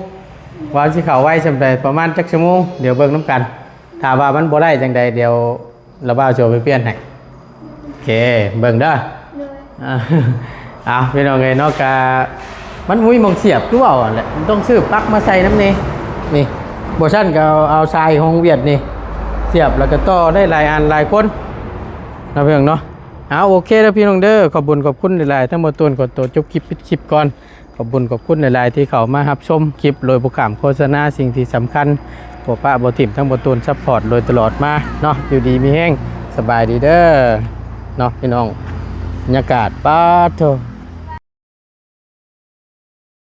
ວ່າມັນຊິເຂົ້າໄວສ່ຳໃດ ປະມານຈັກຊົ່ວໂມງ ດຽວເບິ່ງນຳກັນ ຖ້າວ່າມັນບໍ່ໄດ້ຈັ່ງໃດ ດຽວລາວບ່າວຊິເອົາໄປປ່ຽນໃຫ້ ໂອເຄ ເບິ່ງເດີ ໂດຍ ເອົາ ພີ່ນ້ອງເອີຍເນາະ ກະມັນບໍ່ມີໝ່ອງສຽບ ຄືເວົ້າຫັ້ນແຫຼະ ຕ້ອງຊື້ປັກມາໃສ່ນຳນີ້ ນີ້ ບໍ່ຊັ້ນກໍເອົາ ເອົາສາຍຂອງຫວຽດນີ້ສຽບ ແລ້ວກໍຕໍ່ໄດ້ຫຼາຍອັນຫຼາຍຄົນເນາະ ພີ່ນ້ອງເນາະ. ເອົາ ໂອເຄເດີພີ່ນ້ອງເດີ ຂອບບຸນຂອບຄຸນຫຼາຍໆ ທັງໝົດຕົນ ຂໍຕົວຈົບຄລິບ ປິດຄລິບກ່ອນ ຂອບບຸນຂອບຄຸນຫຼາຍໆ ທີ່ເຂົ້າມາຮັບຊົມຄລິບໂດຍບໍ່ຂ້າມໂຄສະນາ. ສິ່ງທີ່ສຳຄັນ ບໍ່ປະບໍ່ຖິ້ມ ທັງໝົດຕົນ ຊັບພອດໂດຍຕະຫຼອດມາເນາະ ຢູ່ດີມີແຮງ ສະບາຍດີເດີເນາະ ພີ່ນ້ອງ. ບັນຍາກາດ ປາດໂທ້